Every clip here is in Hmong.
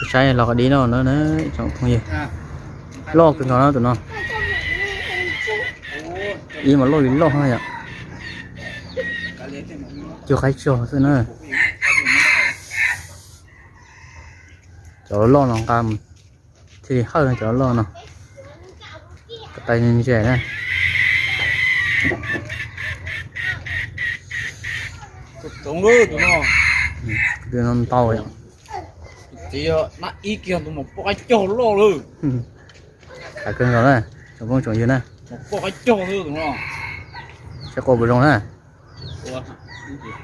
Saib los qhov dib no na, tsoom phooj ywg. Loj kawg nkaus na tus no. Ib mas loj li loj yom. Cuag qaib tsog xwb na. Cov loj no nqa mus thiaj li hawj cov loj no. Ko taw ntse na. Tus no ntau yom. Txiv na ib kiag tus mas poj qaib cog loj lawm. Qab kawg nkaus na, tsoom phooj tsoom ywg na. Poj qaib cog lawm tus no. Saib qua puas zoo na.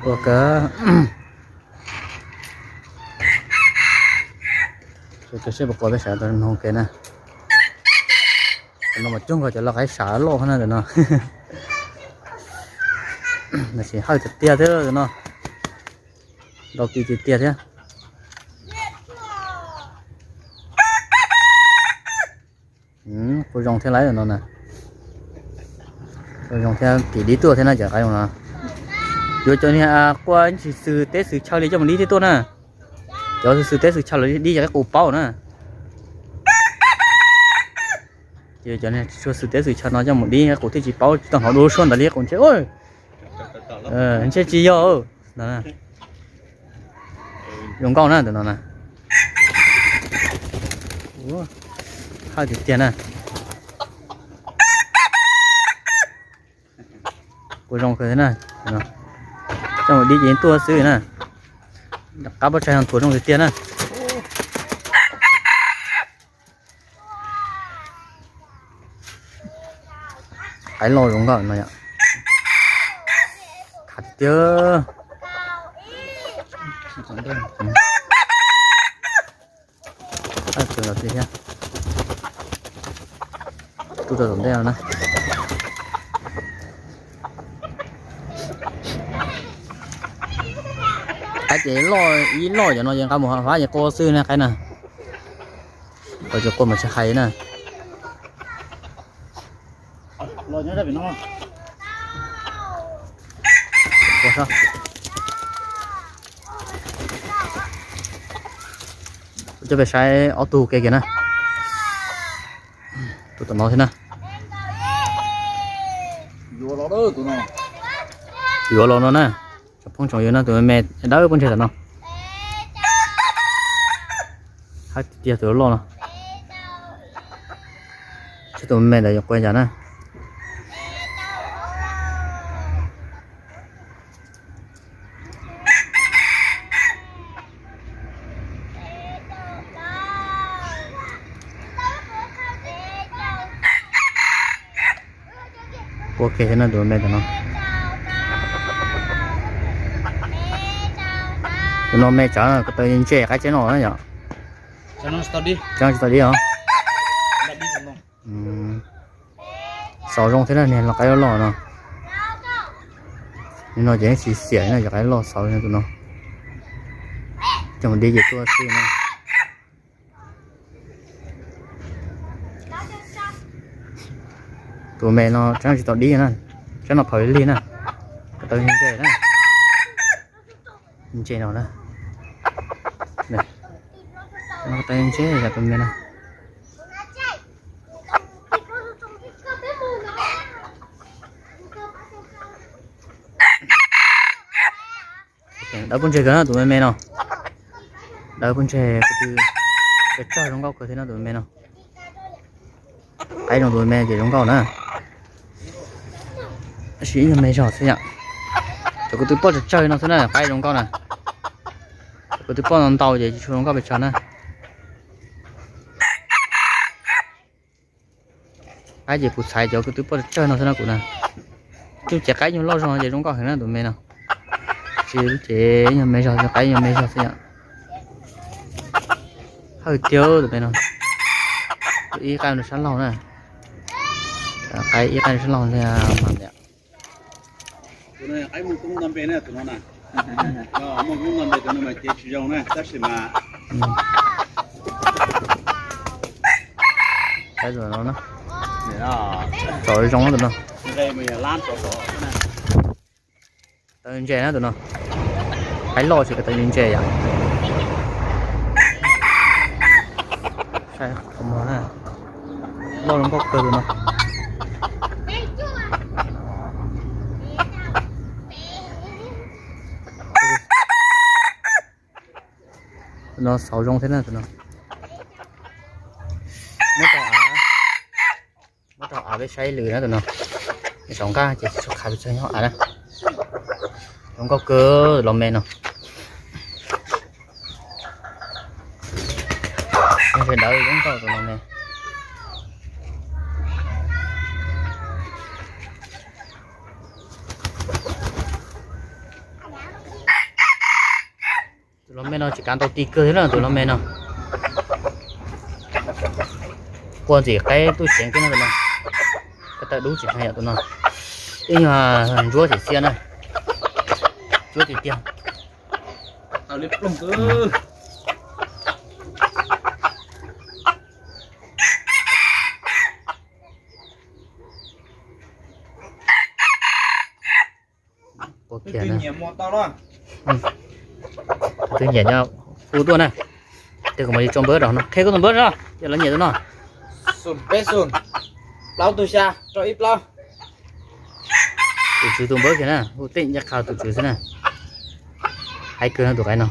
Qua kawg. Saib puas qua peb sawv tau noo ke na. Cov no mas cuag nkaus cov loj qaib sav loj na tus no. Tab sis hawj tiag tiag thiab tus no. Ntau kis tiag tiag thiab. Kuj zoo thiab lawm no na. Kuj zoo thiab, kim dib tuaj thiab na cov qaib no. Yuav cov niag quaj ntsis xwm teb xwm chaw li coj mus dib thiaj tuaj na. Cov xwm teb xwm chaw los dib cov qaib qus paub na. Ces cov niag tsis tshua xwm teb xwm chaw no coj mus dib qaib qus thiaj tsis paub, tsis tau hnov dua suab ntawd li qaib qus ntshe, ntshe tsis yog. Zoo nkauj na tus no na. Hawj tiag tiag na. Kuj zoo kawg thiab na. Coj mus dib ces tuaj xwb na. Qab pob tsaig no thuav zoo tiag tiag na. Qaib loj zoo nkauj no yom. Khav tiag tiag. Tub rau tom ntej no na. Qaib ces loj ib loj cov no ces nqa mus hab ces qua xwb na qaib na. Qua tsis qua mas tsis hais na. Coj peb saib ob tug ke kiag na. Tus tom no thiab na. Yuav los no na. Tsoom phooj tsoom ywg no tus me me dawb poj ntseg tom no. Hab tiag tus loj no. Saib tus me me ntawd yuav qua cas na. Qua ke thiab no tus me tom no. Tus no me tsawv ko taw ntse qaib tseeb no na yom. Tseeb tsis tau dib os. Xauv zoo thiab na, niag los qaib loj loj no. Nim no ces tsis xiam no, cov qaib loj xauv zoo tus no. Coj mus dib ces tuaj xwb na. Tus me no tseeb tsis tau dib na, tseeb no phaum li lig na, ko taw ntse na. Ntse no na. Tseeb no ko taw ntse yog tus me no. Dawb poj ntseg kawg na tus me me no. Dawb poj ntseg ko tw, tsawg tsawg zoo nkauj kawg thiab no tus me me no. Qaib zoo tus me ces zoo nkauj na. Tab sis ib nyuag me zog xwb yom. Cov ko tw poj tsawg tsawg no xwb na qaib zoo nkauj na. Cov ko tw poj ntau ntau ces tsis tshua zoo nkauj pes tsawg na. Qaib ces kuv txhais cov ko tw poj tsawg tsawg no xwb na kuv na. Lub cev qaib nyuag loj zog ces zoo nkauj heev na tus me no. Tsis lub cev nyuag me zog, qaib nyuag me zog xwb yom. Hawj tiag tus me no. Ib qaib rau sab laug na. Qaib ib qaib rau sab laug li mas tias. Tus no qaib muaj koob nto npe na tus no na. Muaj koob nto npe tus no mas cev tsis zoo na tab sis mas. Qaib no, tsov zoo tus no. Taw ntse na tus no. Qaib loj tsis ko taw ntse yom. Saib qhov muag na, loj zoo nkauj kawg tus no. Tus no xauv zoo thiab na tus no. Muab rau av, muab rau av peb saib lwm na tus no. Saum nqaj ces tsis tshua qhav pes tsawg nyob av na. Zoo nkauj kawg los me no. Sawv daws zoo nkauj tus los me. Tus los me no tsis kav ntau ti kawg thiab na tus los me no. Quaj ntxim qaib tub ceev kiag no tus no. Ko taw dub tsis heev yom tus no. Ib nyuag ntsuab txias xiab na. Ntsuab tiag tiag. Ua kiag na. Tus twg nyiam nyob hu tuaj na. Tej kuv mam li tso npawb rau no, qhia koj tus npawb no, yog lawv nyiam tus no. Peb xu, plaub tug xya rau ib plaub. Tus tswv tus npawb kiag na, hu tej ncaj qha tus tswv xwb na. Hais kawg no tus qaib no.